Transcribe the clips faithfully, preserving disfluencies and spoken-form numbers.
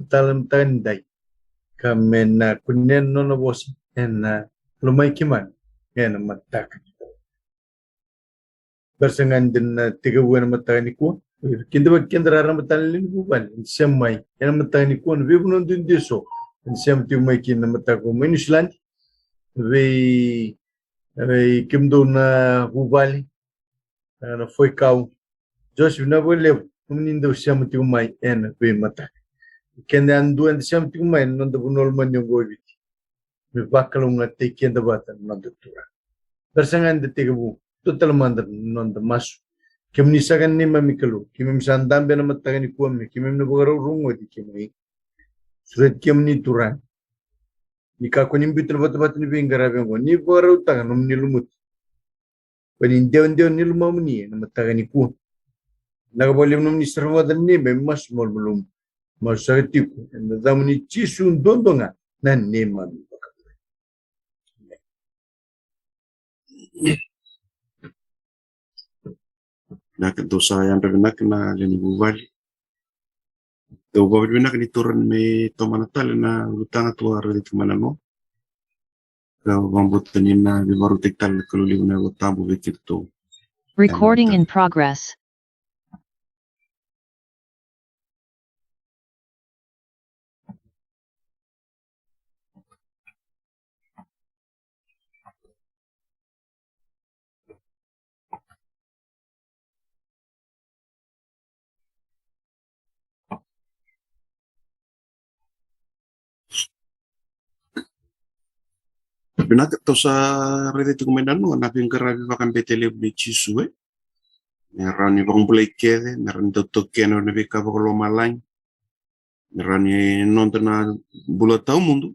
tale na mataka ni dai, ka me na kunea na nona vosa ena lomai keimami ena mataka ni dai. Bera sara ga ni da na tekivu ena mataka ni kua. Keda vaka keda raraba tale na lewe ni vuvale eda sema mai ena mataka ni kua, na veivanua duidui eso eda sema tiko mai kina na mataka mai Niusiladi. Vei, vei kemudou na vuvale, na, na foikau. Joseph, na vakalevu nomuni dau sema tiko mai ena veimataka. Keda yadua eda sema tiko mai ena noda vanua lomani oqo e Viti, me vakalougatataki keda vata na noda Turaga. Bera sara ga ni da tekivu, dua tale mada na noda masu. Kemuni saka na neimami Kalou, keimami sa dabe ena mataka ni kua me keimami na vakarau rogoci kemuni. Sureti kemuni Turaga, ni kakua ni biuta na vatavata ni veiqaravi oqo, ni vakarautaka nomuni lumuti. Ka ni dewadewa ni lomamuni ena mataka ni kua. Vinaka vakalevu nomuni sara mada na neimami masu malumalumu. Masu saka tiko ena yacamuni Jisu duadua ga na neimami vakabula. Vinaka, dou sa yadra vinaka na lewe ni vuvale. Dou vakavinavinaka ni taura mai me tomana tale na ulutaga tou a raica tiko mai na noa. Ka vakabauta ni na veivakarautaki tale na Kalou levu na Yalo Tabu vei keitou. Recording in progress. Vinaka, tou sa raica tiko mai na noa na veiqaravi vakabete levu nei Jisu, e? Me rawa ni vakabulai kece, me rawa ni dau taukena na veika vakalomalagi, me rawa ni noda na bula tawamudu.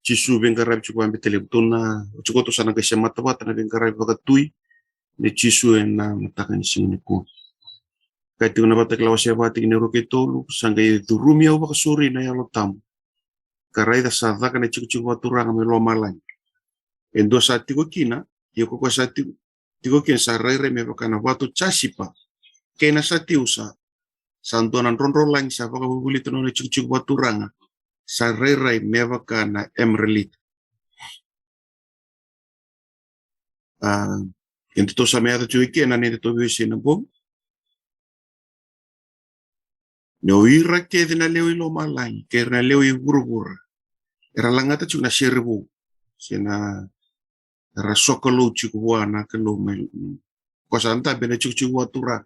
Jisu veiqaravi tiko vakabete levu. Tou na, tiko tou sa na qai semata vata na veiqaravi vakatui nei Jisu ena mataka ni siga nikua. Kaya tiko na Vakatakila wase va tikina e rua kei tolu, sa qai curumi au vakasauri na Yalo Tabu, ka raica sa caka na itikotiko vakaturaga mai lomalagi. E dua sa tiko kina, ia ko koya sa tiko, tiko kina sa rairai me vaka na vatu jasipa kei na satiusa. Sa dua na drodrolagi sa vakavulica na nona itikotiko vakaturaga, sa rairai me vaka na emeralita. A, edatou sa mai yaco tiko i ke ena nodatou veiwasei na bogi. Ni o ira kece na lewe i lomalagi kei ira na lewe i vuravura era lagata tiko na sere vou, se na, era sokalou tiko vua na Kalou mai, ko sa dabe na itikotiko vakaturaga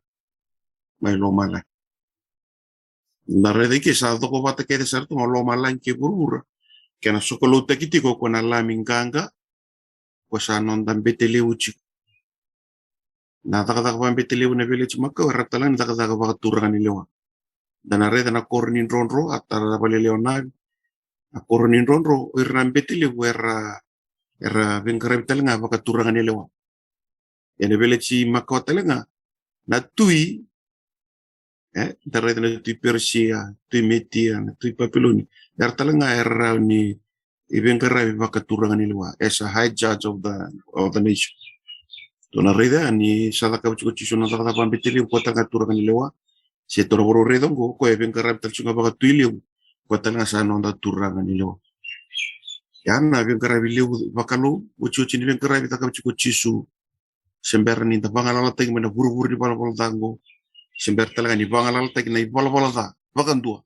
mai lomalagi. Na raica i ke sa coko vata kece sara tu ga lomalagi kei vuravura, kei na sokaloutaki tiko ko na Lami qaqa, ko sa noda bete levu tiko. Na cakacaka vakabete levu na Veiyalayalati Makawa era tala ga ni cakacaka vakaturaga ni lewa. Da na raica na koro ni drodro, a tara vakalelewa na, na koro ni drodro, o ira na bete levu era, era veiqaravi tale ga vakaturaga ni lewa. Ena Veiyalayalati Makawa tale ga, na tui, e, da raica na tui Perisia, tui Metia, na tui Papiloni, era tale ga era rawa ni veiqaravi vakaturaga ni lewa, as a high judge of the, of the nation. Tou na raica ni sa cakava tiko o Jisu na cakacaka vakabete levu, ko tale ga turaga ni lewa. Se tou na vakarau raica oqo, ko e veiqaravi tale tiko ga vakatui levu, ko tale ga sa noda turaga ni lewa. Ia na veiqaravi levu vakalou, otioti ni veiqaravi cakava tiko o Jisu, se bera ni da vagalalataki mai na vuravura ni valavala ca oqo, se bera tale ga ni vagalalataki na ivalavala ca vakadua.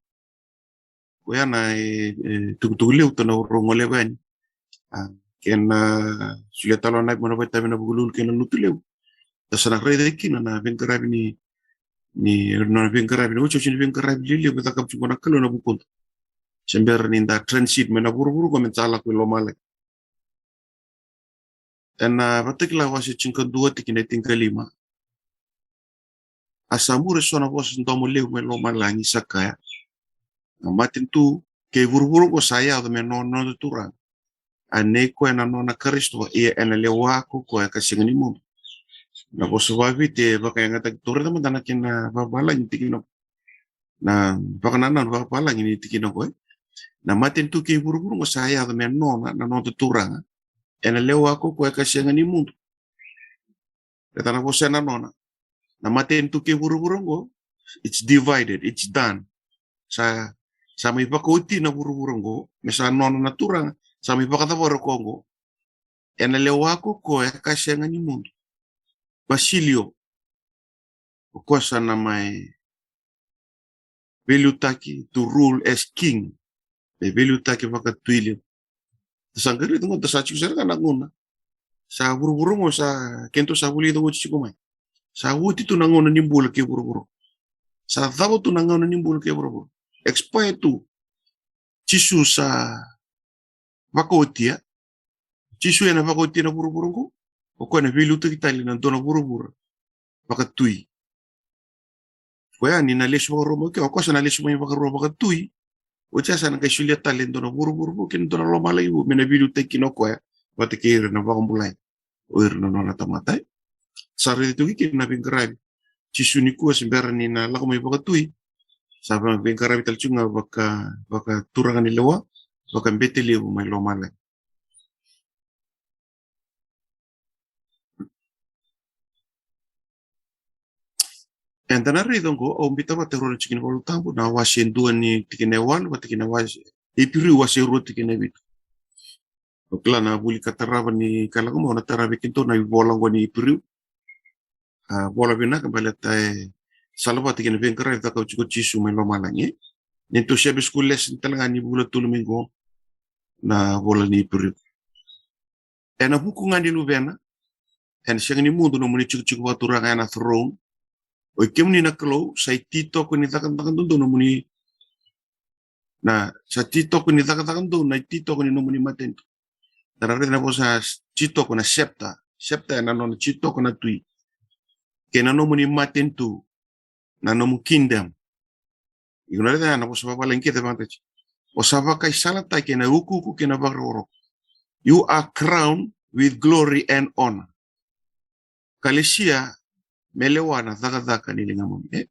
Koya na, e, e, tukutuku levu tou na vakarau goleva yani. A, kena solia tale na, mai na vakaitavi na Vukelulu kei na Lotulevu. Da sa na raica kina na veiqaravi ni, ni, na veiqaravi, na otioti ni veiqaravi lelevu e cakava tiko na Kalou ena vukuda. Se bera ni da transit mai na vuravura qo me da sa lako i lomalagi. Ena Vakatakila wase tinikadua tikina e tinikalima. A sa muri eso na vosa domo levu mai lomalagi sa kaya, na matanitu kei vuravura oqo sa yaco me nona na noda Turaga, a nei koya na nona Karisito, ia ena lewa ko koya ka sega ni mudu. Na vosa vakaviti e vakayagataki, tou raica mada na kena vakavalagi ni tikina oqo. Na vakanananu vakavalagi ni tikina oqo, e. Na matanitu kei vuravura oqo sa yaco me nona na noda Turaga, ena lewa ko koya ka sega ni mudu. Raica na vosa ena nona. Na matanitu kei vuravura oqo, it's divided, it's done. Sa, Sa mai vakaoti na vuravura oqo, me sa nona na Turaga, sa mai vakacavara o koya oqo. Ena lewa ko koya ka sega ni mudu. Basilio. O koya sa na mai veiliutaki, to rule as king. Me veiliutaki vakatui levu. Sa qai raica qo, da sa tiko sara ga na gauna. Sa vuravura qo sa keitou sa vulica oti tiko mai. Sa oti tu na gauna ni bula kei vuravura. Sa cava tu na gauna ni bula kei vuravura. Expire tu. Jisu sa vakaotia. Jisu ena vakaotia na vuravura qo. O koya na veiliutaki tale na dua na vuravura vakatui. Koya ni na lesu vakarua mai ke, o koya sa na lesu mai vakarua vakatui. Oti sa na qai solia tale e dua na vuravura vou kei na dua na lomalagi vou me na veiliutaki kina o koya vata kei ira na vakabulai, o ira na nona tamata. Sa raici tu kina na veiqaravi. Jisu nikua se bera ni na lako mai vakatui, sa veiqaravi tale tiko ga vaka, vakaturaga ni lewa, vakabete levu mai lomalagi. Eda na raica oqo, au bita vata e rua na tikina valu tabu, na wase dua ni tikina e walu vata kei na wase, Iperiu wase rua tikina e vitu. O kila na vuli ka tarava ni ka lako mai, o na tarava kina na ivola oqo ni Iperiu. A vola vinaka baleta e sala vata kei na veiqaravi cakava tiko o Jisu mai lomalagi. Ni tou Sabbath school lesson tale ga ni vula tolu mai qo na vola ni Iperiu. Ena vuku ga ni Luvena, ena sega ni mudu nomuni tikotiko vakaturaga, ena throne. O i kemuni na Kalou, sa i titoko ni cakacaka dodonu nomuni, na, sa titoko ni cakacaka dodonu na i titoko ni nomuni matanitu. Da na raica na vosa titoko na scepter. Scepter ena nona titoko na tui. Kei na nomuni matanitu, na nomu kingdom. Iko na raica na vosa vavalagi kece vata tiko. O sa vakaisalataki ena ukuuku kei na vakarokoroko. You are crowned with glory and honor. Kalesia me lewa na cakacaka ni ligamuni. E?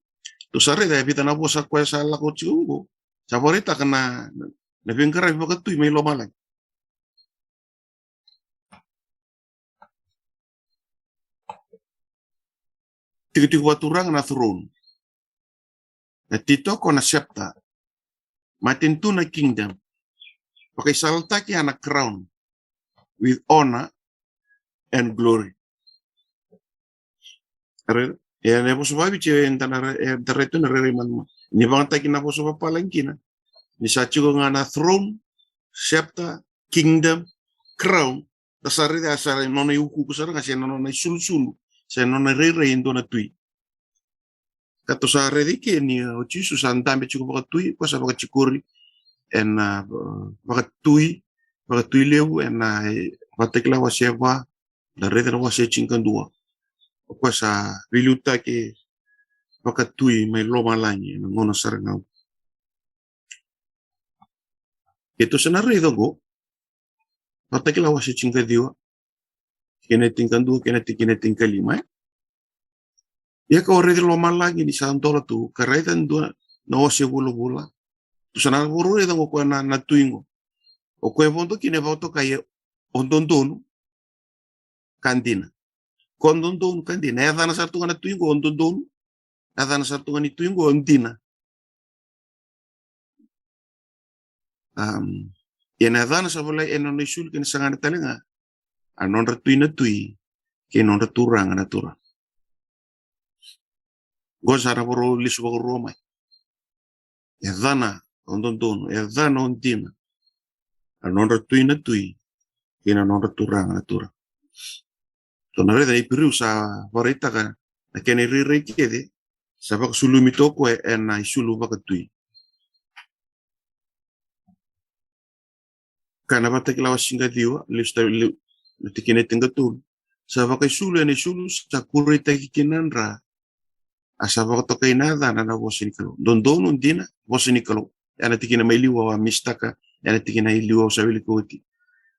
Tou sa raica e vica na vosa koya sa lako tiko oqo. Sa vakaraitaka na, na veiqaravi vakatui mai lomalagi. Tikotiko vakaturaga na throne. Na titoko na scepter. Matanitu na kingdom. Vakaisalataki a na crown with honor and glory. Are, e na vosa vaviti e da na, e da raitu na rairai manuma. Ni vagataki na vosa vapalagi kina. Ni sa tiko ga na throne, scepter, kingdom, crown. Da sa raica sa nona i ukuuku sara ga se nona i sulusulu. Se nona rairai e dua na tui. Ka tou sa raica ke ni o Jisu sa dabe tiko vakatui, ko sa vakatikori. E na, uh, vakatui, vakatui levu, e na, eh, Vakatakila wase va, da raica na wase tinikadua. O koya sa veiliutaki vakatui mai lomalagi, e na gauna sara ga. Keitou sa na raica oqo, Vakatakila wase tinikaciwa, kei na tinikadua, kei na tikina tinikalima, e. Ia kau raici lomalagi ni sa dola tu, ka raica dua na ose vulavula. Tou sa na vakaraica oqo koya na, na tui oqo. O koya e vodo kina e vakatokai o dodonu ka dina. Ko dodonu ka dina. E yacana sara tu ga na tui oqo o dodonu. E yacana sara tu ga ni tui oqo o dina. Um, ia na yacana sa volai e na nona isulu kei na sagana tale ga. A nodra Tui na tui, kei nodra Turaga na turaga. Qo sa na vakarau lesu vakarua mai. E yacana o dodonu, e yacana o dina. A nodra Tui na tui, kei na nodra Turaga na turaga. Tou na raica na Iperiu sa vakaraitaka na kena irairai kece, sa vakasulumi toka e na isulu vakatui. Ka na Vakatakila wase tinikaciwa, lesu ta, lesu, na tikina tinikatolu. Sa vakaisulu e na isulu, sa kureitaki kina na dra, a sa vakatokai na yacana na vosa ni Kalou. Dodonu dina, vosa ni Kalou. E na tikina mai liu au a misitaka, e na tikina i liu au sa wilika oti.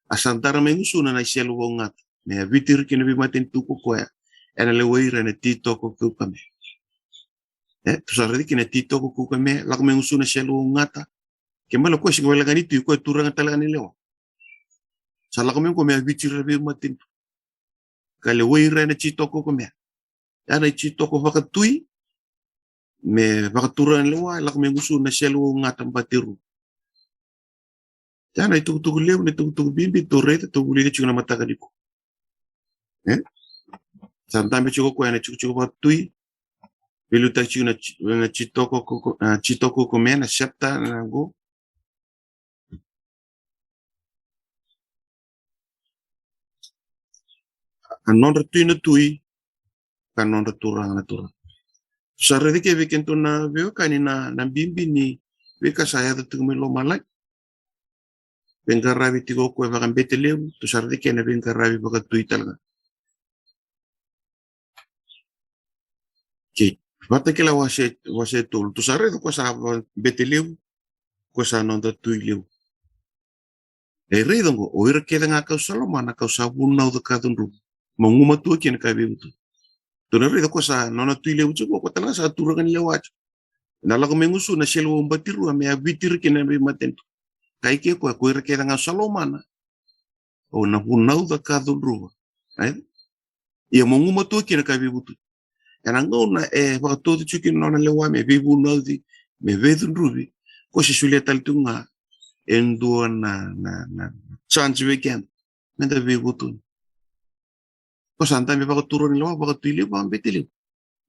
A sa dara mai gusuna na iselu vou gata. Me a vitiri kina veimatanitu ko koya. E na lewai ira e na titoko kaukamea. E, tou sa raici kina titoko kaukamea, lako mai gusuna iselu vou gata. Ke mala koya siga wale ga ni tui, koya turaga tale ga ni lewa. Sa lako mai ko me a vitiri ira veimatanitu. Ka lewai ira e na titoko kaukamea. E na titoko vakatui, me vakaturaganilewa, lako mai gusu na selu gata batiru. Ia na itukutuku levu, na itukutuku bibi tou raica, tou vulica tiko na mataka nikua. E? Sa dabe tiko o koya na tikotiko vakatui. Veiliutaki tiko na Ci-, na Citoko Koko-, a, Citoko Kome na chapter na qo. A nodra tui na tui, ka nodra turaga na turaga. Sa raica ke vei kedatou na veiwekani na, na bibi ni veika sa yaco tiko mai lomalagi. Veiqaravi tiko o koya vakabete levu, tou sa raica ke na veiqaravi vakatui tale ga. Ke, Vakatakila wase, wase tolu, tou sa raica o koya sa bete levu, o koya sa noda tui levu. E raica qo, o ira kece ga ka'u sa lomana, ka'u sa vunauca ka cudruva. Mo gumatua kina ka veivutuni. Tou na raica o koya sa nona tui levu tiko, o koya tale ga sa turaganilewa tiko. Na lako mai gusu na selu batiru, a me a Viti ira kina na veimatanitu. Kaya ke o koya, ko ira kece ga sa lomana, au na vunauca ka cudruva. Ai? Ia mo gumatua kina ka veivutuni. Ena gauna e vakatauca tiko kina na nona lewa me veivunauci, me veicudruvi, o koya se solia tale tiko ga e dua na, na, na chance vei keda meda veivutuni. O koya sa dabe vakaturaganilewa, vakatui levu, vakabete levu.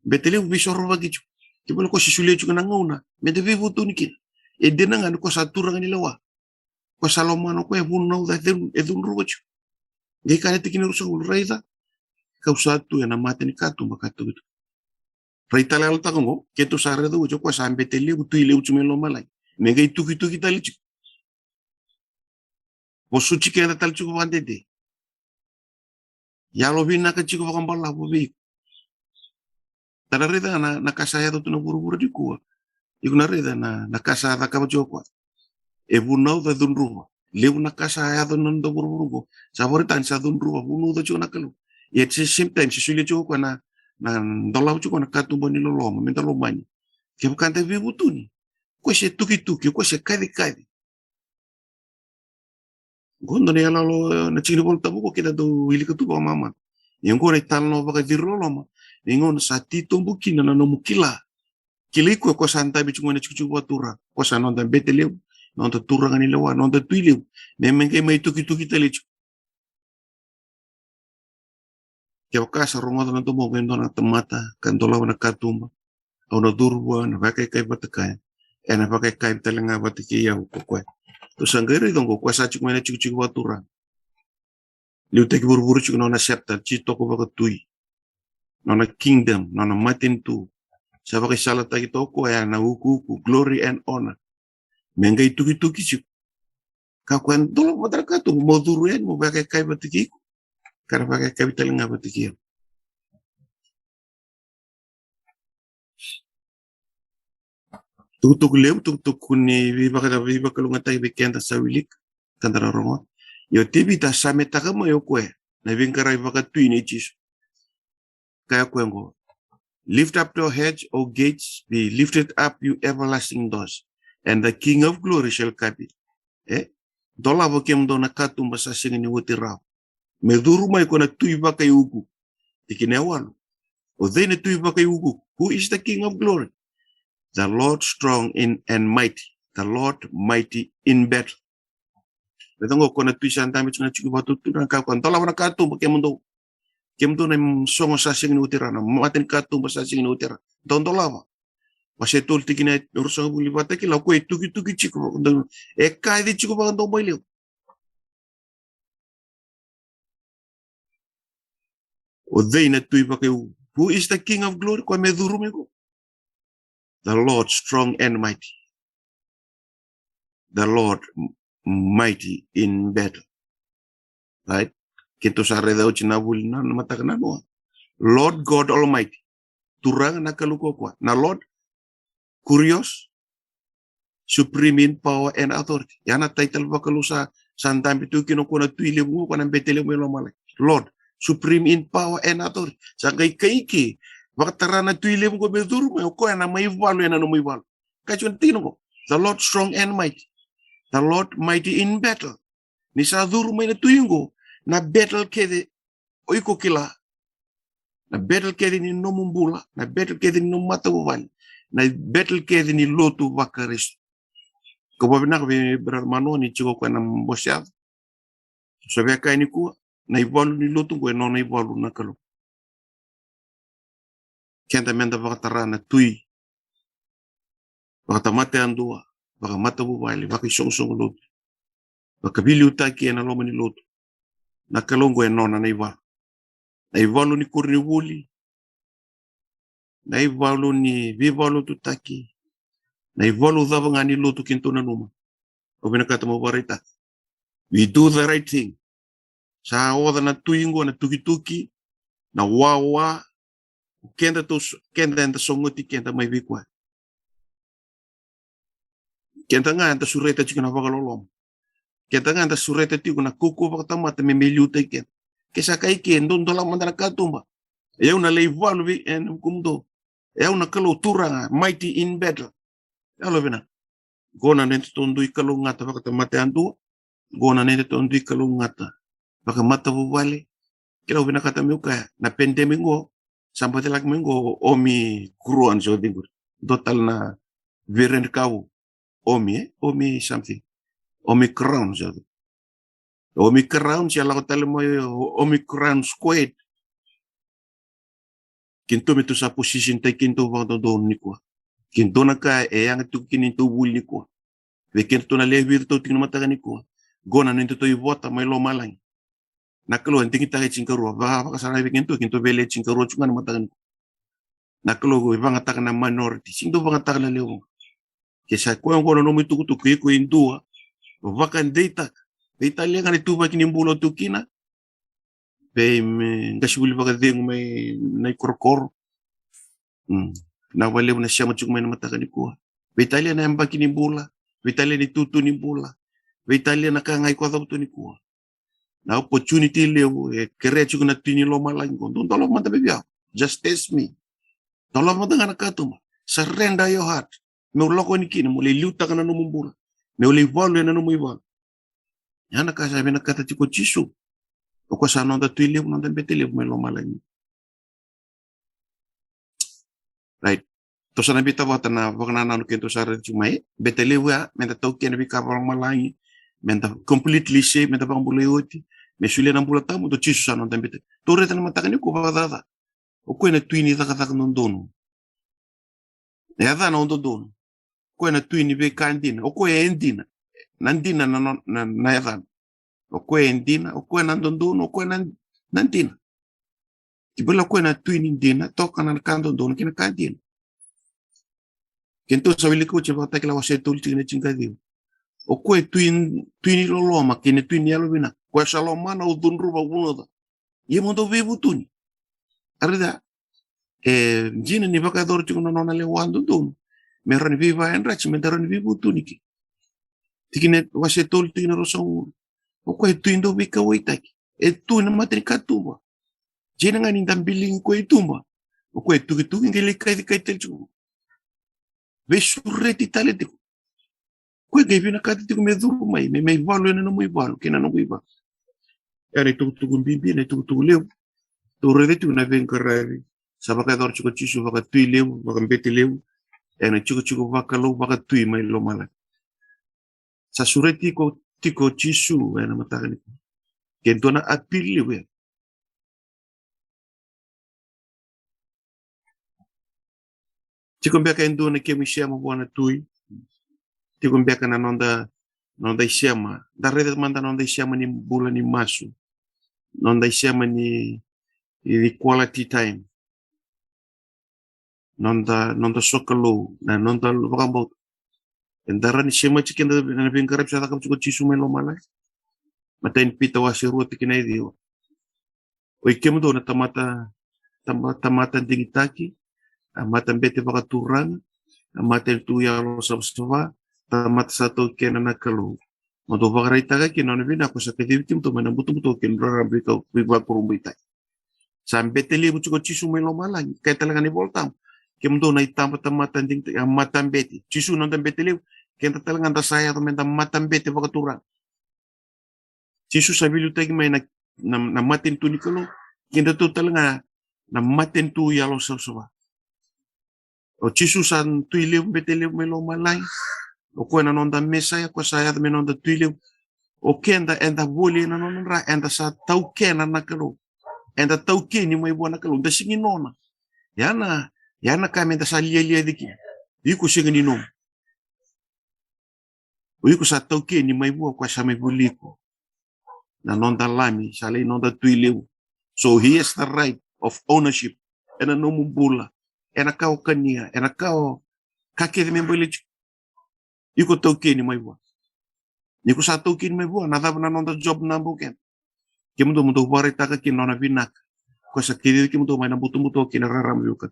Bete levu veisorovaki tiko. Kena ibalebale o koya se solia tiko na gauna meda veivutuni kina. E dina ga ni o koya sa turaganilewa, o koya sa lomana, o koya e vunauca, e cudruva tiko. Qai kaya na tikina ruasagavulu, raica, ka'u sa tu ena mata ni katuba ka tukituki. Rai tale, yalataka qo, keitou sa raica oti o koya sa bete levu, tui levu tiko mai lomalagi, me qai tukituki tale tiko. Vosuti keda tale tiko vakadede. Yalovinaka tiko vakabalavu vei iko. Tou na raica na, na ka sa yaco tu na vuravura nikua. Iko na raica na, na ka sa cakava tiko o koya. E vunauca, cudruva. Levu na ka sa yaco na noda vuravura qo. Sa vakaraitaka ni sa cudruva, vunauca tiko na Kalou. Ia at the same time, se solia tiko o koya na, na dolava tiko na katuba ni loloma, meda lomani. Kevaka da veivutuni, o koya se tukituki, o koya se kacikaci. Qo dua na iyaloyalo, e, na tikina ni Vola Tabu qo keda dau wilika tu vakamamada. Ia qo na italanoa vakaciriloloma. Ia qo na sa titobu kina na nomu kila. Kilai koya, o koya sa dabe tiko qo ena tikotiko vakaturaga. O koya sa noda bete levu, noda turaganilewa, noda tui levu. Me, me qai mai tukituki tale tiko. Kevaka sa rogoca na domoqu e dua na tamata ka dolava na katuba, au na curu vua, na vakayakavi vata kaya, ena vakayakavi tale ga vata kei au ko koya. Tou sa qai raica qo, o koya sa tiko mai na tikotiko vakaturaga. Liutaki vuravura tiko na nona scepter, titoko vakatui, nona kingdom, nona matanitu. Sa vakaisalataki toka o koya na ukuuku, glory and honor. Me qai tukituki tiko. Ka o koya dolava vata na katuba, mo curu yani, mo vakayakavi vata kei iko, ka ra vakayakavi tale ga vata kei au. Tukutuku levu, tukutuku ni veivaka-, veivakalougatataki vei keda sa wilika, ka da na rogoca. Ia o Tevita sa sametaka mai o koya na veiqaravi vakatui nei Jisu. Kaya o koya qo, "Lift up your heads, O gates, be lifted up, you everlasting doors, and the King of glory shall come in." E? Dolava kemudou na katuba sa sega ni oti rawa, me curu mai o koya na Tui Vakaiukuuku. Tikina e walu. O cei na Tui Vakaiukuuku? Who is the King of glory? The Lord strong in and mighty, the Lord mighty in battle. Raica qo, o koya na Tui sa dabe tiko na tiko vakatutu, na ka o koya, dolava na katuba kemudou. Kemudou na sogo sa sega ni oti rawa, na mata ni katuba sa sega ni oti rawa. Dou dolava. Wase tolu tikina e ruasagavulu ni Vakatakila, o koya e tukituki tiko, e kaci tiko vakadomoi levu. O cei na Tui Vakaiukuuku? Who is the King of glory? Koya me curu mai qo. The Lord strong and mighty. The Lord m-, mighty in battle. Right? Keitou sa raica oti na vuli na, na mataka nanoa. Lord God Almighty. Turaga na Kalou kaukaua. Na Lord, Kurios, supreme in power and authority. Ya na title vakalou sa, sa dabe tu kina o koya na Tui Levu qo, o koya na bete levu mai lomalagi. Lord, supreme in power and authority. Sa qai kai ke, vakatara na Tui Levu qo me curu mai, o koya na mai valu ena nomu ivalu. Kaya tiko na tikina qo, the Lord strong and mighty. The Lord mighty in battle. Ni sa curu mai na Tui qo, na battle kece o iko kila. Na battle kece ni nomu bula, na battle kece ni nomu matavuvale, na battle kece ni lotu vaKarisito. Ka vakavinaka vei brother Manoa ni tiko koya na bose yaco. Sa via kaya nikua, na ivalu ni lotu qo e nona ivalu na Kalou. Keda meda vakatara na tui vakatamata yadua, vakamatavuvale, vakaisoqosoqo lotu, vakaveiliutaki ena loma ni lotu. Na Kalou qo e nona na ivalu. Na ivalu ni koronivuli, na ivalu ni veivakalotutaki, na ivalu cava ga ni lotu keitou nanuma. Au vinakata mo vakaraitaka. We do the right thing. Sa oca na tui qo na tukituki, na wawa, keda tou s-, keda eda sogoti keda mai vei koya. Keda ga eda sureta tiko na vakaloloma. Keda ga eda sureta tiko na kaukauwa vakatamata me, me liutaki keda. Ke sa kai ke, dou dolava mada na katuba. E au na lai valu vei, e, na vukumudou. E au na Kalou Turaga, mighty in battle. Yalo vinaka. Qo na nodatou dui kalougata vakatamata yadua. Qo na nodatou dui kalougata vakamatavuvale. Kila au vinakata meu kaya, na pandemic qo, sa bati laki mai qo Omicron, so dinguri. Dua tale na variant ka vu. Omi, e? Omi something. Omicron, so. Omicron, se lako tale mai o Omicron squared. Keitou me tou sa position taki keitou vakadodonu nikua. Keitou na ka e yaga tiko kina neitou vuli nikua. Vei keitou na lewe vica tou tiko na mataka nikua. Qo na nodatou ivota mai lomalagi. Na Kalou e digitaka e tinikarua. Va, vakasara vei keitou, keitou vele e tinikarua tiko ga na mataka nikua. Na Kalou e vagataka na minority. Sega ni dau vagataka na lewe vuqa. Ke sa koya qo na nomu itukutuku, iko e dua, vakadeitaka. Veitalia ga na ituvaki ni bula o tu kina. Vei me qasenivuli vakacegu mai na ikorokoro. Mm. Na vakalevu na sema tiko mai na mataka nikua. Veitalia na yabaki ni bula. Veitalia na itutu ni bula. Veitalia na ka ga iko a cavuta nikua. Na opportunity levu e kerea tiko na Tui ni lomalagi qo. Dou dolava mada vei au. Just test me. Dolava mada ga na katuba. Surrender your heart. Meu lako yani kina, meu lai liutaka na nomu bula. Meu lai valu ena nomu ivalu. Ya na ka sa vinakata tiko o Jisu. O koya sa noda Tui levu, noda bete levu mai lomalagi. Right. Tou sa na biuta vata na vakanananu keitou sa raica tiko mai. Bete levu ya, meda taukena veika vakalomalagi, meda completely save, meda vakabulai oti, me solia na bula tawamudu, o Jisu sa noda bete. Tou raica na mataka nikua vakacaca. O koya na Tui ni cakacaka dodonu. Na yacana o dodonu. O koya na Tui ni veika dina. O koya e dina. Na dina na, na, na, na yacana. O koya e dina, o koya na dodonu, o koya na, na dina. Ki bula o koya na Tui ni dina, toka na ka dodonu kei na ka dina. Keitou sa wilika oti Vakatakila wase tolu tikina tinikaciwa. O koya e Tui, Tui ni loloma kei na Tui ni yalovinaka. Koya sa lomana au cudruva vunautaka. Ia mo dou veivutuni. A raica, e dina ni vakayacora tiko na nona lewa dodonu me rawa ni veivakayadrati, meda rawa ni veivutuni kina. Tikina wase tolu tikina ruasagavulu. O koya e Tui dau veikauwaitaki. E tu ena mata ni katuba. Dina ga ni da biligi koya i tuba. O koya e tukituki qai lai kaci kai tale tiko. Veisureti tale tiko. Koya qai vinakata tiko me curu mai, me, me ivalu ena nomu ivalu kei na noqu ivalu. Era itukutuku bibi, na itukutuku levu. Tou raica tiko na veiqaravi sa vakayacora tiko o Jisu vakatui levu, vakabete levu. Ena tikotiko vakalou vakatui mai lomalagi. Sa sureti iko tiko o Jisu ena mataka nikua. Ke dua na appeal levu ya. Tiko beka e dua na kemu isema vua na Tui. Tiko beka na noda, noda isema. Da raica mada noda isema ni bula ni masu. Noda isema ni, ni quality time. Noda, noda sokalou, na noda vakabauta. Eda rawa ni semati keda ena veiqaravi sa cakava tiko o Jisu mai lomalagi. Matai ni Pita wase rua tikina e ciwa. Oi kemudou na tamata, tama-, tamata digitaki, a matabete vakaturaga, a matanitu yalosavasava, tamata sa taukena na Kalou. Mo dou vakaraitaka kina na nona vinaka ko sa kacivi kemudou mai na butobuto kei na rarama veika-, veivakurabuitaki. Sa bete levu tiko o Jisu mai lomalagi, kaya tale ga na iVolatabu. Kemudou na itabatamata digitaki, a matabete. Jisu na noda bete levu, keda tale ga da sa yaco meda matabete vakaturaga. Jisu sa veiliutaki mai na, na, na matanitu ni Kalou, kedatou tale ga na matanitu yalosavasava. O Jisu sa tui levu, bete levu mai lomalagi. O koya na noda Mesaia, o koya sa yaco me noda tui levu. O keda eda voli ena nona dra, eda sa taukena na Kalou. Eda taukeni mai vua na Kalou, da sega ni nona. Ia na, ia na ka meda sa lialia cake kina. Iko sega ni nomu. O iko sa taukeni mai vua, o koya sa mai voli iko. Na noda Lami, sa lai noda tui levu. So he has the right of ownership ena nomu bula, ena ka o kania, ena ka o, ka kece me baleti iko. Iko taukeni mai vua. Ni ko sa taukeni mai vua, na cava na noda job na boken? Kemudou mo dou vakaraitaka kina na nona vinaka. Ko sa kacivi kemudou mai na butobuto kei na rarama veivuke.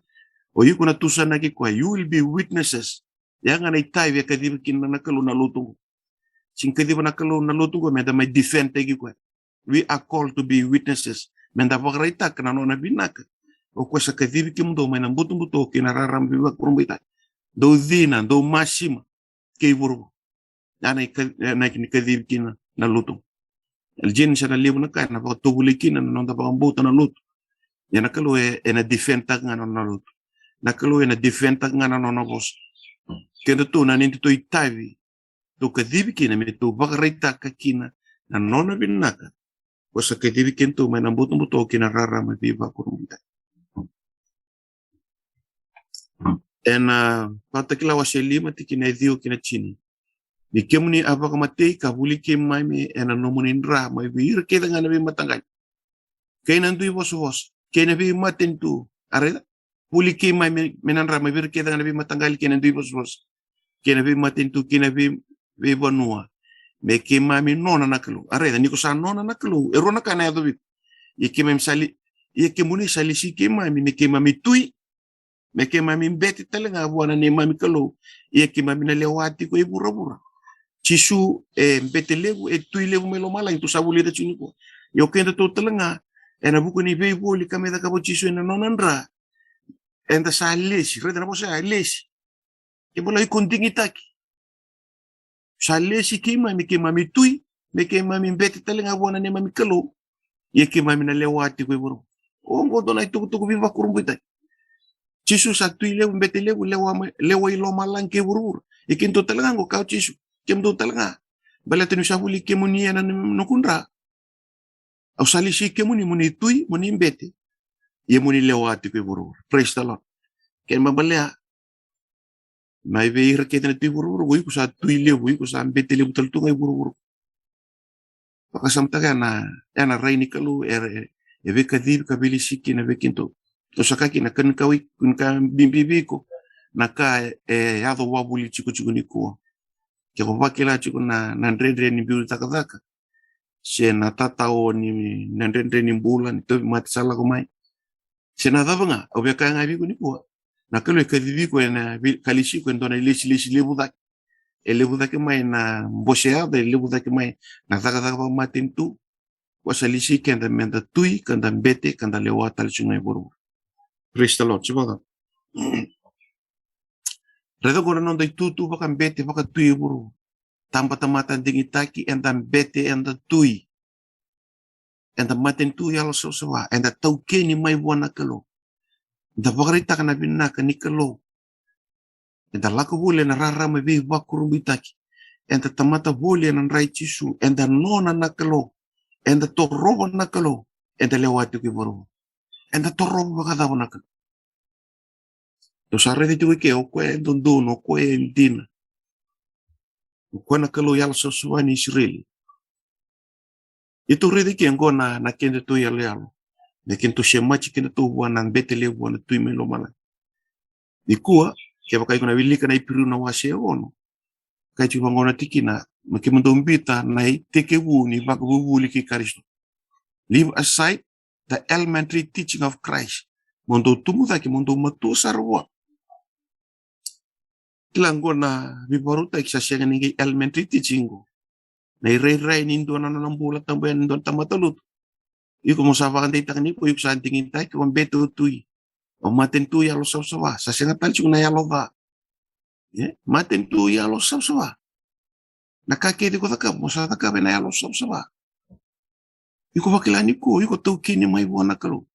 O iko na tusanaki koya, you will be witnesses. Ia ga na itavi e kacivi kina na Kalou na lotu qo. Sega ni kaciva na Kalou na lotu qo meda mai defend taki koya. We are called to be witnesses. Meda vakaraitaka na nona vinaka. O koya sa kacivi kemudou mai na butobuto kei na rarama veivakurabuitaki. Dou cina, dou masima kei vuravura. Ia na ika-, ia na ka ni kacivi kina na lotu. Ena jini sa na levu na ka ena vakatovolei kina na noda vakabauta na lotu. Ia na Kalou e, ena defend taka ga na nona lotu. Na Kalou ena defend taka ga na nona vosa. Kedatou na neitou itavi, tou kacivi kina me tou vakaraitaka kina na nona vinaka. Ko sa kacivi kedatou mai na butobuto kei na rarama veivakurabuitaki. Ena Vakatakila wase lima, tikina e ciwa ki na tini. Ni kemuni a vakamatei ka vuli keimami ena nomuni dra mai vei ira kece ga na veimataqali kei na dui vosavosa kei na veimatanitu. A raica, vuli keimami me, me na dra mai vei ira kece ga na veimataqali kei na dui vosavosa kei na veimatanitu kei na vei, veivanua. Me keimami nona na Kalou. A raica, ni ko sa nona na Kalou, e rua na ka na yaco vei iko. Ia keimami sa li-, ia kemuni sa lesi keimami me keimami tui, me keimami bete tale ga vua na neimami Kalou. Ia keimami na lewa tiko e vuravura. Jisu e bete levu, e tui levu mai lomalagi, tou sa vulica tiko nikua. Ia o kedatou tale ga, ena vuku ni veivoli ka me cakava o Jisu ena nona dra, eda sa lesi, raica na vosa ya, lesi. Ke bula iko digitaki. Sa lesi keimami, keimami tui, me keimami bete tale ga vua na neimami Kalou. Ia keimami na lewa tiko e vuravura. Oqo dua na itukutuku veivakurabuitaki. Jisu sa tui levu, bete levu, lewa mai, lewa i lomalagi kei vuravura. Ia kedatou tale ga qo, kaya o Jisu, kemudou tale ga. Baleta niu sa vuli kemuni ena noqu dra, au sa lesi kemuni mo ni tui, mo ni bete, ia mo ni lewa tiko e vuravura. Praise the Lord. Kena ibalebale, mai vei ira kece na tui vuravura, o iko sa tui levu, o iko sa bete levu tale tu ga e vuravura. Vakasamataka ena, ena rai ni Kalou, e, e, e veikacivi ka veilesi kina vei kedatou. Tou sa kaya kina, ka ni ka wei, ka ni ka bibi vei iko na ka e, e yaco wavoliti iko tiko nikua. Ke ko vakila tiko na, na dredre ni biu cakacaka, se na tatao ni, na dredre ni bula, ni tauvimate sa lako mai, se na cava ga, au via kaya ga vei iko nikua, na Kalou e kacivi iko, ena vei-, ka lesi iko e dua na ilesilesi levu cake. E levu cake mai na bose yaca, e levu cake mai na cakacaka vakamatanitu. Ko sa lesi keda meda tui, ka da bete, ka da lewa tale tiko ga e vuravura. Praise the Lord. Siva. Raica qo na noda itutu vakabete, vakatui e vuravura. Tabatamata digitaki, eda bete, eda tui. Eda matanitu yalosavasava, eda taukeni mai vua na Kalou. Eda vakaraitaka na vinaka ni Kalou. Eda lako voli ena rarama veivakurabuitaki. Eda tamata voli ena dra i Jisu. Eda nona na Kalou. Eda torova na Kalou. Eda lewa tiko e vuravura. Eda torova vakacava na Kalou? Tou sa raica tiko eke, o koya e dodonu, o koya e dina. O koya na Kalou yalosavasava ni Isireli. Ia tou raica eke qo na, na kedatou iyaloyalo. Na kedatou semati kedatou vua na bete levu, vua na tui mai lomalagi. Nikua, kevaka iko na wilika na Iperiu na wase e ono, kaya tiko vaqo na tikina, me kemudou biuta na itekivu ni vakavuvuli kei Karisito. Leave aside the elementary teaching of Christ. Mo dou tubu cake, mo dou matua sara vua. Kila qo na veivakarautaki sa sega ni qai elementary teaching qo. Na irairai ni dua na nona bula tabu yani, dua na tamata lotu. Iko mo sa vakadeitaka ni ko, iko sa digitaki, o bete, o tui. O matanitu yalosavasava, sa sega tale tiko na yalo ca. E? Matanitu yalosavasava. Na ka kece ko cakava, mo sa cakava ena yalosavasava. Iko vakila ni ko, iko taukeni mai vua na Kalou.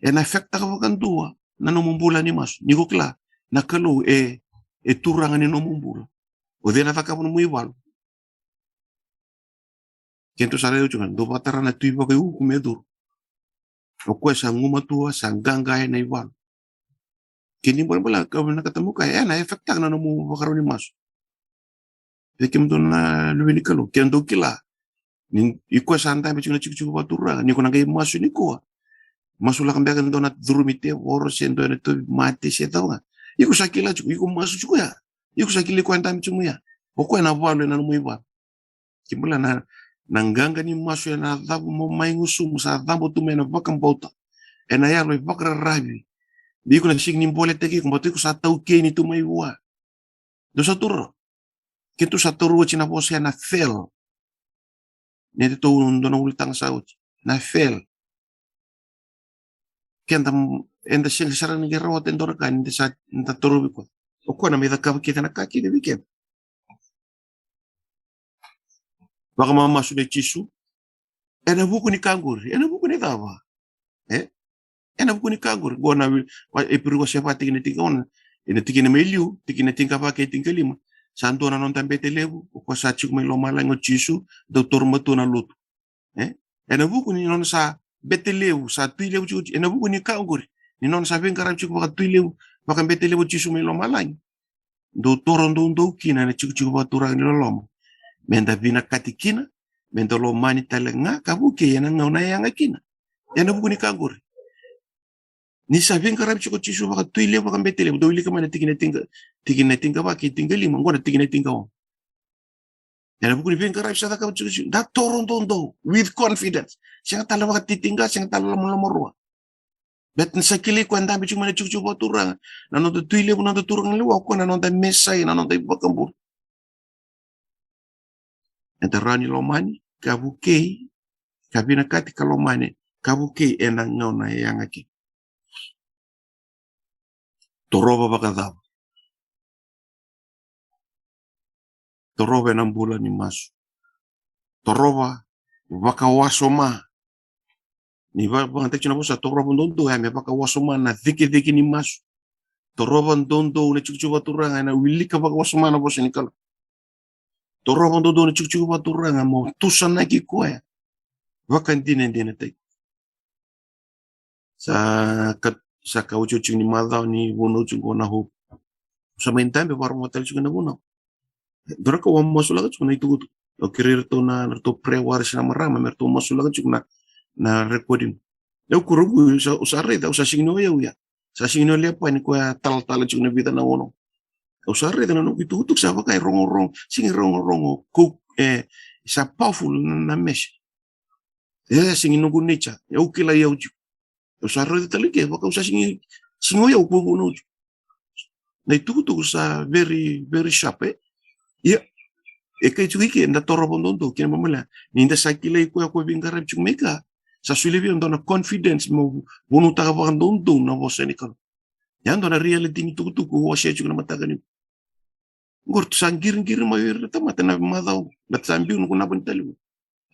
Ena affect-taka vakadua na nomu bula ni masu. Ni ko kila, Na Kalou e, e turaga ni nomu bula. O cei na cakava nomu ivalu? Keitou sa raica tiko ga, dou vakatara na tui vakaiuku me curu. O koya sa gumatua, sa qaqa ena ivalu. Kei ni bolebole, ka vinakata mo kaya, ena effect-taka na nomu vakarau ni masu. Vei kemudou na luve ni Kalou, ke dou kila ni iko sa dabe tiko na tikotiko vakaturaga, ni ko na qai masu nikua, masulaka beka e dua na curumi tevoro se dua na tauvimate se cava ga. Iko sa kila tiko, iko masu tiko ya. Iko sa kila iko e dabe tiko mai ya. O koya na valu ena nomu ivalu. Kemudou na, na qaqa ni masu ena cavu mo mai gusumu, sa cabo tu mai ena vakabauta, ena yalo e vakararavi. Iko na sega ni boletaki iko, baleta iko sa taukeni tu mai vua. Dou sa taura. Keitou sa taura oti na vosa ya na fail. Ni keitou dua na ulutaga sa oti. Na fail. Keda, eda sega sara ni qai rawata e dua na ka ni da sa, da torovi koya. O koya na mai cakava kece na ka kece vei keda. Vakamamasu nei Jisu. Ena vuku ni ka qori, ena vuku ni cava? E? Ena vuku ni ka qori. Qo na wi-, wa-, Iperiu wase va tikina tinikaono, ena tikina mai liu, tikina tinikava kei tinikalima. Sa dua na noda bete levu, o koya sa tiko mai lomalagi o Jisu, dau taura matua na lotu. E? Ena vuku ni nona sa bete levu, sa tui levu tiko, ena vuku ni ka qori, ni nona sa veiqaravi tiko vakatui levu, vakabete levu o Jisu mai lomalagi. Dou toro doudou kina ena tikotiko vakaturaga ni loloma. Meda vinakati kina, meda lomani tale ga ka vukei ena gauna e yaga kina. Ena vuku ni ka qori. Ni sa veiqaravi tiko o Jisu vakatui levu, vakabete levu, dou wilika mai na tikina tinika, tikina tinikava kei tinikalima, qo na tikina tinikaono. Ena vuku ni veiqaravi sa cakava tiko o Jisu, da toro doudou, with confidence. Sega tale vakatitiqa, sega tale lomalomarua. Baleta ni sa kilai koya e dabe tiko mai na tikotiko vakaturaga, na noda tui levu, na noda turaga levu, o koya na noda Mesaia, na noda iVakabula. Eda rawa ni lomani ka vukei, ka vinakati ka lomani ka vukei ena gauna e yaga kina. Torova vakacava? Torova ena bula ni masu. Torova vakawasoma. Ni va-, vakayagataki na vosa torova doudou, ya me vakawasoma na cikecike ni masu. Torova doudou na tikotiko vakaturaga, ena wilika vakawasoma na vosa ni Kalou. Torova doudou na tikotiko vakaturaga mo tusanaki koya vakadinadinataki. Sa ka, sa ka otioti ni macawa ni vunau tiko na Hope. Sa mai dabe vakarorogo tale tiko na vunau. Dua na ka au a masulaka tiko na itukutuku. Au kerei iratou na, na ratou prayer warriors na marama me ratou masulaka tiko na, na recording. Au kura au sa, au sa raica, au sa sega ni o yau ya. Sa sega ni o Lepani koya talatala tiko na vica na ono. Au sa raica na noqu itukutuku sa vaka e rogorogo, sega ni rogorogo, ko, e, sa powerful na, na message. E, sega ni noqu nature, e, au kilai au tiko. Au sa raica tale ke, vaka au sa sega ni, sega ni o yau ko vunau tiko. Na itukutuku sa very, very sharp, e. Ia, e kai tiko i ke, da torova doudou, kena ibalebale, ni da sa kilai koya ko veiqaravi tiko mai ka, sa solia vei au dua na confidence mo vunautaka vakadoudou na vosa ni Kalou. Ya dua na reality ni tukutuku au wasea tiko na mataka ni. Qori tu sa qiriqiri mai o ira na tamata na macawa, baleta sa biu na noqu naba ni talevoni.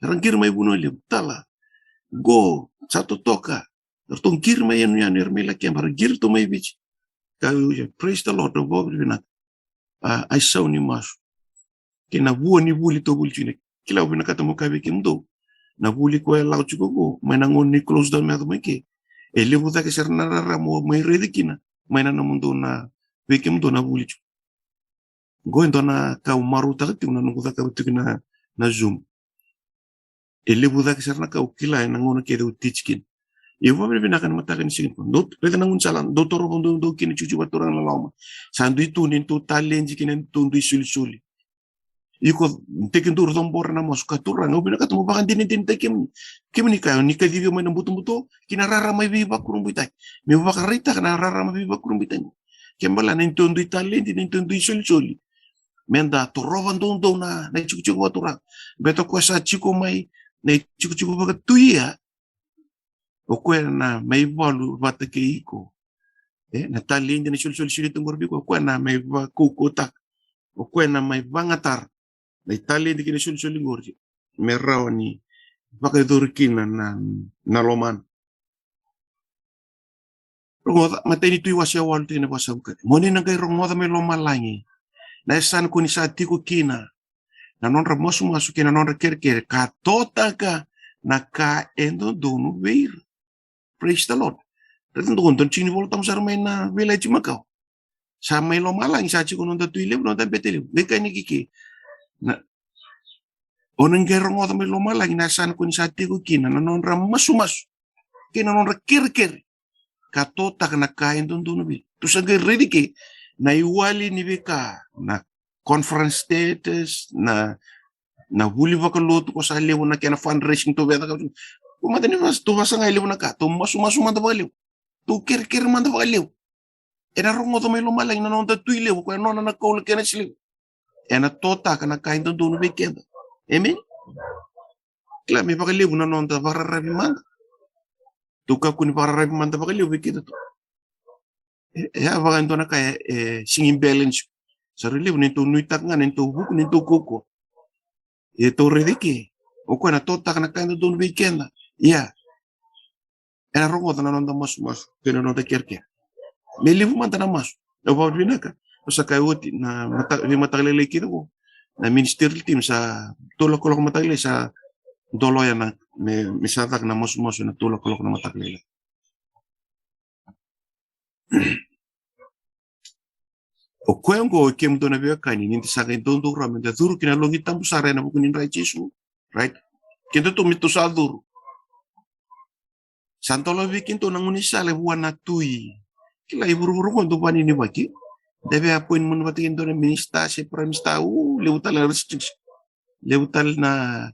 Era qiri mai Vanua Levu, tala. Qo, sa totoka. Eratou qiri mai yanuyanu, era mai Lakeba, era qiri tu mai Viti. Ka, praise the Lord, au vakavinavinaka. A, ai sau ni masu. Kei na vua ni vuli tou vuli tiko kina. Kila, au vinakata meu kaya vei kemudou, na vuli koya e lako tiko qo, mai na gauna ni close down me yaco mai ke, e levu cake sara na rarama o mai raici kina mai na nomudou na, vei kemudou na vuli tiko. Qo e dua na ka au marautaka tiko na noqu cakava tiko na, na Zoom. E levu cake sara na ka au kila ena gauna kece au teach kina. Ia au vakavinavinaka ena mataka ni siga nikua. Dou raica na gaunisala, dou torova doudou kina tikotiko vakaturaga na loma. Sa dui tu ni tou taledi kei na tou dui solisoli. Iko tekiduru, cabora na masu, ka Turaga, au vinakata mo vakadinadinataki kemuni. Kemuni ka ni kacivi au mai na butobuto ki na rarama veivakurabuitaki. Meu vakaraitaka na rarama veivakurabuitaki. Kena ibalebale na tou dui taledi, na tou dui solisoli. Meda torova doudou na, na itikotiko vakaturaga. Baleta o koya sa tiko mai na itikotiko vakatuia, o koya na mai valu vata kei iko. E, na taledi, na isolisoli solia tu qori vei iko, o koya na mai vakaukauwataka. O koya na mai vagatara. Na italedi kei na isolisoli qori me rawa ni vakayacori kina na, na lomana. Rogoca, Matai ni Tui wase walu, tikina e vasagavulu ka tolu. Mo ni na qai rogoca mai lomalagi na yasana ko ni sa tiko kina, na nodra masumasu kei na nodra kerekere, ka totaka na ka e dodonu vei ira. Praise the Lord. Raica, dua, dua na tiki ni Vola Tabu sara mai na Veiyalayalati Makawa. Sa mai lomalagi sa tiko na noda Tui Levu, na noda bete levu. Qai kaya ni kike, na, o na qai rogoca mai lomalagi na yasana ko ni sa tiko kina, na nodra masumasu kei na nodra kerekere, ka totaka na ka e dodonu vei ira. Tou sa qai raica ke na iwali ni veika, na conference status, na, na vuli vakalotu ko sa levu, na kena fundraising tou via caka. Ko mada ni mas, tou via saga e levu na ka, tou masumasu mada vakalevu, tou kerekere mada vakalevu. Ena rogoca mai lomalagi na noda Tui Levu, ko e nona na koula kei na siliva. Ena totaka na ka e dodonu vei keda. Amen. Kila, me vakalevu na noda vakararavi mada. Tou kakua ni vakararavi mada vakalevu vei keda tu. E, e a vaka e dua na ka e, e sega ni balance. Sa rui levu ni tou nuitaka ga ni tou vuku, ni tou kaukaua. E tou raica ke, o koya na totaka na ka e dodonu vei keda. Ia, ena rogoca na noda masumasu kei na noda kerekere. Me levu mada na masu. Au vakavinavinaka, au sa kaya oti na mata-, veimataka lailai kece qo, na ministerial team, sa tolu o'clock mataka lailai sa dolo yani me, me sa caka na masumasu ena tolu o'clock na mataka lailai. O koya oqo, kemudou na veiwekani, ni da sa qai doudou rawa me da curu ki na loqi tabu sara ena vuku ni dra i Jisu. Right? Kedatou me tou sa curu. Sa dolavi kedatou na gaunisala vua na Tui. Kila, i vuravura qo dou vakanananu vaka ke da via appointment vata kei dua na minister se prime minister, u, levu tale na restriction. Levu tale na,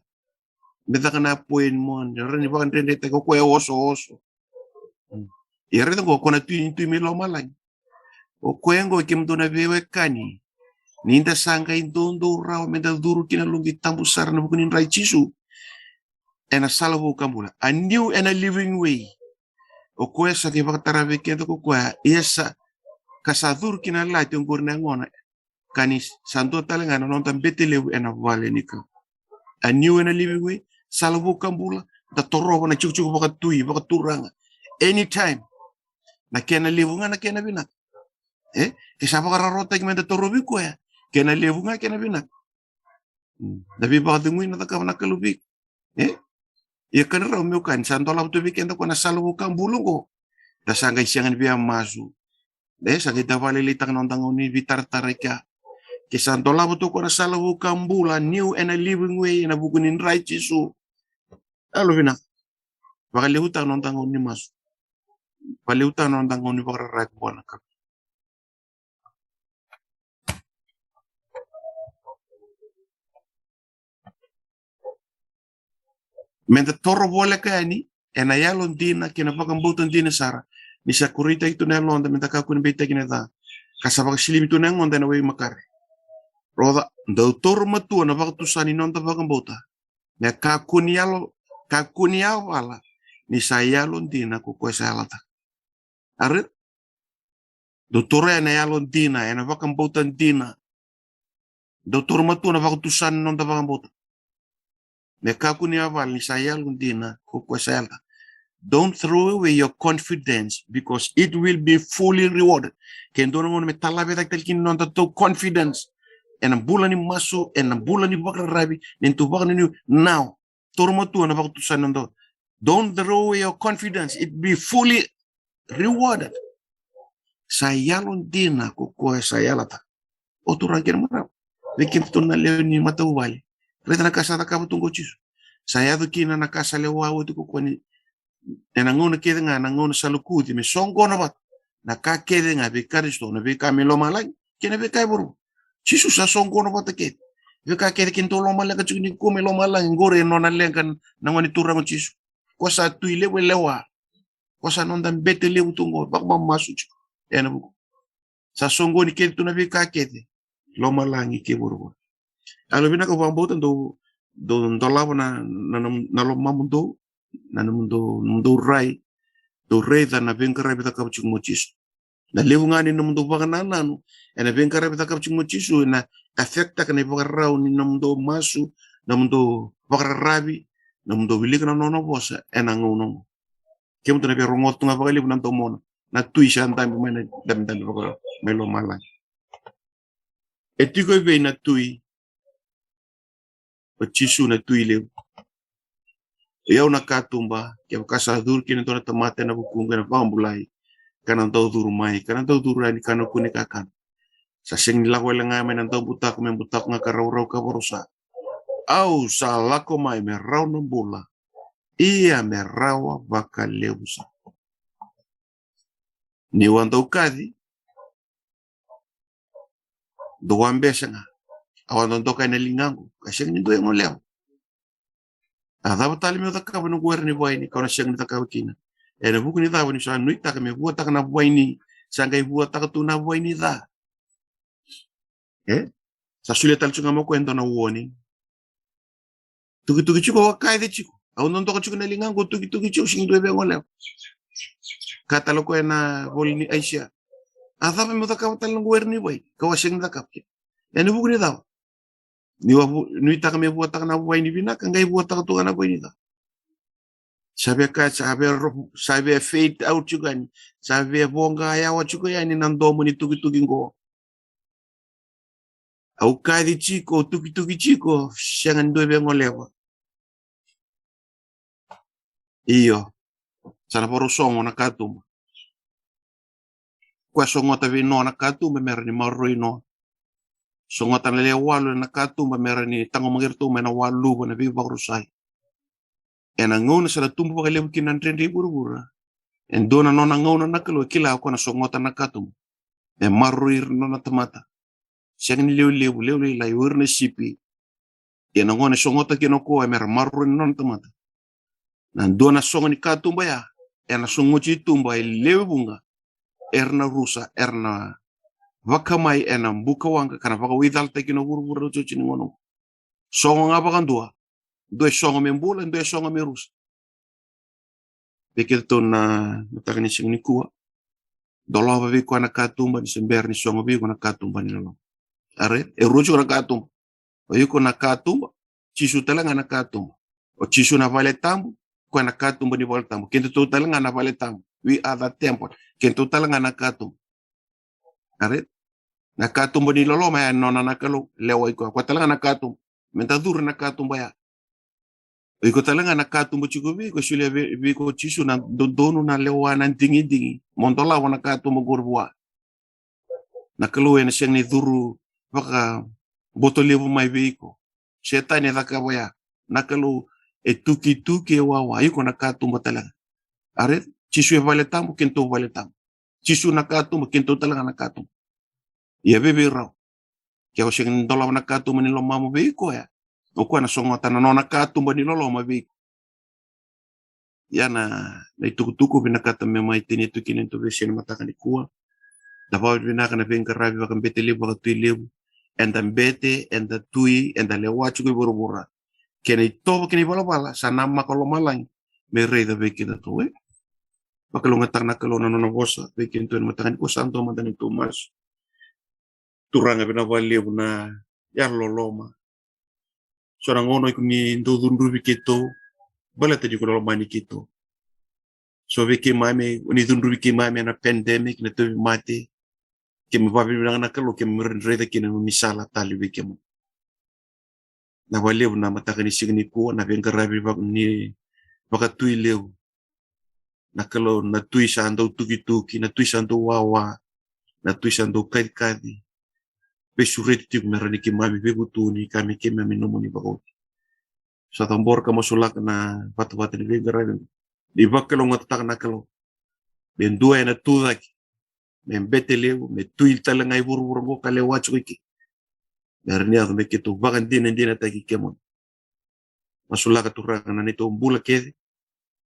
me caka na appointment, rawa ni vakadredretaki, o koya e osooso. Mm. Ia raica qo, ko na Tui, Tui mai lomalagi. O koya qo, kemudou na veiwekani, ni da sa qai doudou rawa me da curu ki na loqi tabu sara ena vuku ni dra i Jisu, ena sala vou ka bula, a new and a living way. O koya sa qai vakatara vei keda ko koya, ia sa, ka sa curu ki na lati oqori na yagona, ka ni sa dua tale ga na noda bete levu ena vale ni Kalou. A new and a living way, sala vou ka bula, da torova na tikotiko vakatui, vakaturaga. Anytime. Na kena levu ga, na kena vinaka. E? Ke sa vakararawataki me da torovi koya, kena levu ga, kena vinaka. Mm. Na veivakacegui na cakava na Kalou vei iko. E? Ia ka ni rau, meu kaya, ni sa dolava tu vei keda ko na sala vou ka bula oqo, da sa qai sega ni via masu. E, sa qai tavaleleitaka na noda gauna ni veitaratara i kea. Ke sa dolava tu ko na sala vou ka bula, new and a living way, ena vuku ni dra i Jisu. Yalovinaka. Vakalevutaka na noda gauna ni masu. Vakalevutaka na noda gauna ni vakararavi vua na Kalou. Me da toro voleka yani ena yalodina kei na vakabauta dina sara, ni sa kureitaki tu na yaloda me da kakua ni beitaki na ca, ka sa vakasilimi tu na yagoda ena wai makare. Rogoca, dou toro matua na vakatusa ni noda vakabauta, me kakua ni yalo, kakua ni yavala, ni sa yalodina ko koya sa yalataka. Ari, dou toro ena yalodina, ena vakabauta dina. Dou toro matua na vakatusa ni noda vakabauta, me kakua ni yavala, ni sa yalodina ko koya sa yalataka. Don't throw away your confidence, because it will be fully rewarded. Ke dua na gauna me talavecataki tale kina na nodatou confidence ena bula ni masu, ena bula ni vakararavi, ni tou vakanuinui. Now, toro matua na vakatusa ni noda. Don't throw away your confidence, it be fully rewarded. Sa yalodina ko koya sa yalataka. O turaga kei na marama, vei kedatou na lewe ni matavuvale, raica na ka sa cakava tu qo o Jisu. Sa yaco kina na ka sa lewa oti ko koya ni, ena gauna kece ga, na gauna sa lokuci me soqona vata na ka kece ga vei Karisito, na veika mai lomalagi kei na veika e vuravura. Jisu sa soqona vata kece. Veika kece kedatou lomaleqa tiko nikua mai lomalagi, qori e nona leqa na Gone Turaga o Jisu. Ko sa Tui Levu e lewa. Ko sa noda bete levu tu qo, vakamamasu tiko ena vuku. Sa soqoni kece tu na veika kece lomalagi kei vuravura. Yalovinaka, au vakabauta dou, dou dolava na, na, na, na lomamudou, na nomudou, nomudou rai, dou raica na veiqaravi cakava tiko mai o Jisu. Na levu ga ni nomudou vakanananu ena veiqaravi cakava tiko mai o Jisu, ena affect-taka na ivakarau ni nomudou masu, nomudou vakararavi, nomudou wilika na nona vosa ena gauna oqo. Kemudou na via rogoca tu ga vakalevu na domona, na tui sa dabe mai na dabedabe vaka mai lomalagi. E tiko i vei na tui? O Jisu na tui levu. O i au na katuba, kevaka sa curu kina e dua na tamata ena vukuqu ena vakabulai, ka na dau curu mai, ka na dau curu yani ka na kune kakana. Sa sega ni lako wale ga mai na daubutako me butako ga ka raurau ka vakarusa. Au sa lako mai me rawa na bula, ia me rawa vakalevu sara. Niu a dau kaci, dou a bese ga. Au a dodoka ena ligaqu, ka sega ni dua e goleva. A cava tale meu cakava noqu were ni vaini kau na sega ni cakava kina? Ena vuku ni cava? Niu sa nuitaka me vuataka na vaini, sa qai vuataka tu na vaini ca. E? Sa solia tale tiko ga mai o koya e dua na warning. Tukituki tiko, au a kaci tiko, au dodoka tiko na ligaqu, tukituki tiko, sega ni dua e via goleva. Ka tale o koya ena vola ni Aisea. A cava meu cakava tale noqu were ni vaini kau a sega ni cakava kina? Ena vuku ni cava? Niu a vu-, nuitaka me vuataka na vaini vinaka, qai vuataka tu ga na vaini ca. Sa via ka, sa via ro-, sa via fade out tiko yani. Sa via voqa yawa tiko yani na domo ni tukituki qo. Au kaci tiko, tukituki tiko, sega ni dua e via goleva. Io. Sa na vakarau sogo na katuba. Koya sogota vei Noa na katuba me rawa ni maroroi Noa. Sogota na lewe walu na katuba me rawa ni taqomaki iratou mai na waluva na veivakarusai. Ena gauna sa na tubu vakalevu kina na dredre i vuravura, e dua na nona gauna na Kalou e kila, o koya na sogota na katuba me maroroi ira na nona tamata. Sega ni lewe levu, lewe lailai, o ira na sipi. Ia na gauna e sogota kina o koya me ra maroroi na nona tamata, na dua na sogo ni katuba ya, ena sogoti i tuba e lewe vuqa, era na rusa, era na vakamai ena buka waqa ka na vakawaicalataki na vuravura na iotioti ni gauna. Sogo ga vakadua. Dua e sogo me bula, dua e sogo me rusa. Vei keitou na mataka ni siga nikua, dolava vei koya na katuba ni se bera ni sogo vei iko na katuba ni loloma. Are, e rua tiko na katuba. O iko na katuba, Jisu tale ga na katuba. O Jisu na vale tabu, koya na katuba ni vale tabu. Kedatou tale ga na vale tabu. We are the temple. Kedatou tale ga na katuba. Are, na katuba ni loloma ya e nona na Kalou, lewai koya. Koya tale ga na katuba. Meda curu na katuba ya. O iko tale ga na katuba tiko vei iko, solia vei, vei iko o Jisu na dodonu, na lewa, na digidigi. Mo dolava na katuba qori vua. Na Kalou ena sega ni curu vakaboto levu mai vei iko. Setani e cakava ya. Na Kalou e tukituki, e wawa, iko na katuba tale ga. Are, Jisu e vale tabu, kedatou vale tabu. Jisu na katuba, kedatou tale ga na katuba. Ia vei, vei rau, ke o sega ni dolava na katuba ni lomamu vei koya, o koya na sogota na nona katuba ni loloma vei iko. Ia na, na itukutuku vinakata me mai tini tu kina e tu vei sena mataka nikua. Da vakavinavinaka na veiqaravi vakabete levu, vakatui levu. Eda bete, eda tui, eda lewa tiko i vuravura. Kena itovo kei na ivalavala sa namaka lomalagi me raica vei kedatou, e. Vakalougatataka na Kalou na nona vosa vei kedatou ena mataka nikua. Sa dua mada na neitou masu. Turaga, vinaka vakalevu na yalololoma. So na gauna o iko ni dau cudruvi keitou, baleta ni ko lomani keitou. So vei keimami, o ni cudruvi keimami ena pandemic, na tauvimate. Keimami vakavinavinaka na Kalou, keimami raica kina na nomuni sala tale vei keimami. Na vakalevu na mataka ni siga nikua, na veiqaravi vaka-, ni vakatui levu. Na Kalou, na tui sa dau tukituki, na tui sa dau wawa, na tui sa dau kacikaci. Veisureti tiko me rawa ni keimami veivutuni ka me keimami nomuni vakaoti. Sa cabora ka masulaka na vatavata ni veiqaravi. Ni vakalougatataka na Kalou. Me dua ena tu cake, me bete levu, me tui tale ga i vuravura qo ka lewa tiko i ke. Me rawa ni yaco me keitou vakadinadinataki kemuni. Masulaka, Turaga, na neitou bula kece,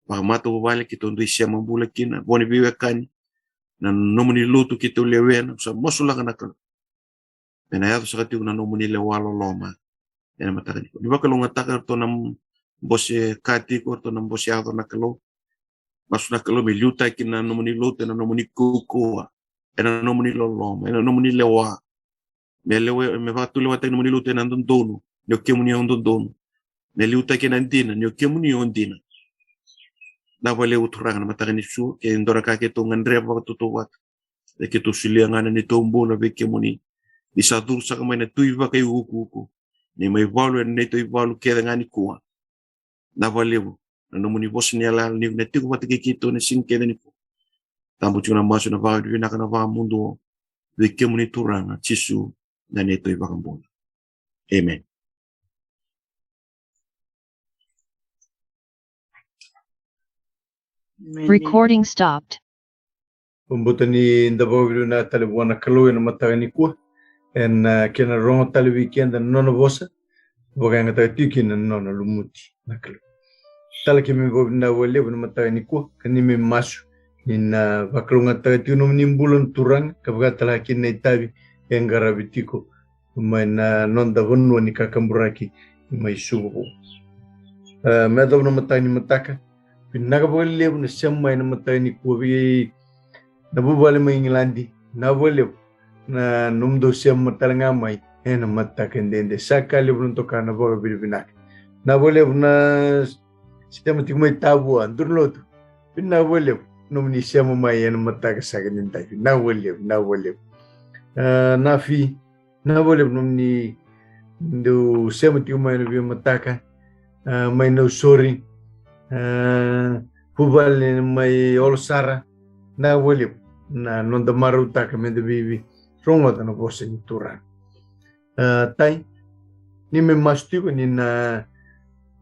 vakamatavuvale, keitou dui sema bula kina, vo ni veiwekani, na nomuni lotu keitou lewena. Sa masulaka na Kalou me na yaco saka tiko na nomuni lewa loloma ena mataka nikua. Ni vakalougatataka eratou na bose ka tiko, eratou na bose yaco, na Kalou. Masu na Kalou me liutaki na nomuni lotu ena nomuni kaukauwa, ena nomuni loloma, ena nomuni lewa. Me lewe, me vakatulewataki na nomuni lotu ena dodonu, ni o kemuni o dodonu. Me liutaki ena dina, ni o kemuni o dina. Vinaka vakalevu Turaga na mataka ni siga, ke dua na ka keitou gadreva vakatautauvata, ia keitou solia ga na neitou bula vei kemuni. Ni sa curu saka mai na Tui vakaiukuuku, ni mai valu ena neitou ivalu kece ga nikua. Vinaka vakalevu na nomuni vosa ni yalayala ni na tiko vata kei keitou ena siga kece nikua. Tabu tiko na masu, na vakavinavinaka, na vakamuduo vei kemuni Turaga Jisu, na neitou iVakabula. Amen. Recording stopped. Au vakabauta ni da vakavinavinaka tale vua na Kalou ena mataka nikua ena, ah, kena rogo tale vei keda na nona vosa, vakayagataka tiko kina na nona lumuti na Kalou. Tale keimami vakavinavinaka vakalevu na mataka nikua, ka ni mai masu ni na vakalougatataka tiko nomuni bula na Turaga, ka vaka tale ga kina na itavi e qaravi tiko mai na noda vanua ni kakaburaki mai Suva. Ah, me yacova na mataka ni mataka, vinaka vakalevu na sema mai na mataka nikua vei na vuvale mai Igiladi. Vinaka vakalevu na nomudou sema tale ga mai ena mataka edaidai. Sa ka levu na doka, na vakavinavinaka. Vinaka vakalevu na sema tiko mai Tavua, Durulotu. Vinaka vakalevu nomuni sema mai ena mataka saka edaidai. Vinaka vakalevu, vinaka vakalevu. Ah, Nafi, vinaka vakalevu nomuni dau sema tiko mai na veimataka, ah, mai Nausori, ah, vuvale mai Olosara. Vinaka vakalevu na noda marautaka meda veivi rogoca na vosa ni Turaga. Ah, Tai, ni mai masu tiko ni na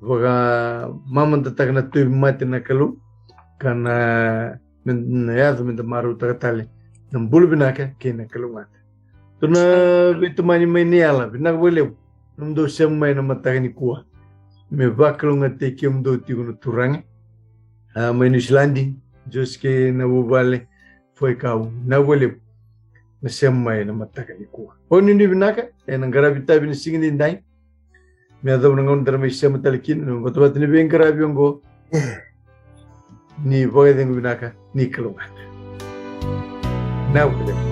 vakamamadataka na tauvimate na Kalou, ka na, me, na yaco meda marautaka tale na bula vinaka kei na kalougata. Dua na veitamani mai Niyala, vinaka vakalevu nomudou sema mai na mataka nikua. Me vakalougatataki kemudou tiko na Turaga. Ah, mai Niusiladi, Josi kei na vuvale, Foikau, vinaka vakalevu na sema mai na mataka nikua. Au nuinui vinaka ena qaravi itavi na siga edaidai. Me yacova na gauna da na mai sema tale kina ena vatavata ni veiqaravi oqo. Ni vakacegu vinaka, ni kalougata. Vinaka vakalevu.